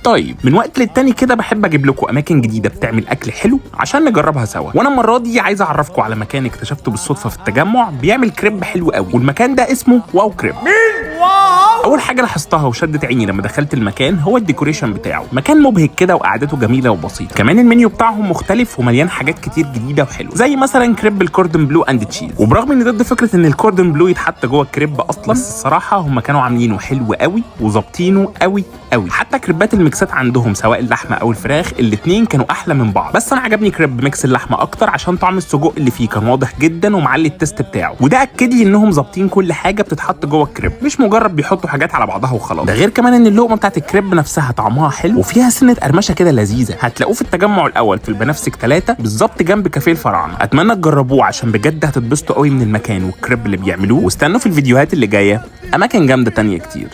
طيب، من وقت للتاني كده بحب اجيب لكم اماكن جديدة بتعمل اكل حلو عشان نجربها سوا. وانا المرة دي عايز اعرفكم على مكان اكتشفته بالصدفة في التجمع بيعمل كريب حلو قوي، والمكان ده اسمه واو كريب. واو. اول حاجة لاحظتها وشدت عيني لما دخلت المكان هو ال decoration بتاعه. مكان مبهج كده وقعدته جميلة وبسيطه. كمان المنيو بتاعهم مختلف ومليان حاجات كتير جديدة وحلوه، زي مثلا كريب الكوردن بلو and cheese. وبرغم اني ضد فكرة ان الكوردن بلو يتحط جوه الكريب اصلا، بس الصراحة هم كانوا عاملينه حلو قوي وظابطينه قوي قوي. حتى كريبات الميكسات عندهم سواء اللحمة او الفراخ الاثنين كانوا احلى من بعض، بس انا عجبني كريب mix اللحمة اكتر عشان طعم السجق اللي فيه كان واضح جدا ومعلي ال taste بتاعه، وده اكد لي انهم ظابطين كل حاجة بتتحط جوه الكريب، مش مجرد بيحطوا حاجات على بعضها وخلاص. ده غير كمان ان اللقمة بتاعت الكريب نفسها طعمها حلو وفيها سنة قرمشه كده لذيذة. هتلاقوه في التجمع الاول في البنفسج 3 بالظبط جنب كافيه الفراعنه. اتمنى تجربوه عشان بجد هتتبسطوا قوي من المكان والكريب اللي بيعملوه، واستنوا في الفيديوهات اللي جاية اماكن جامدة تانية كتير.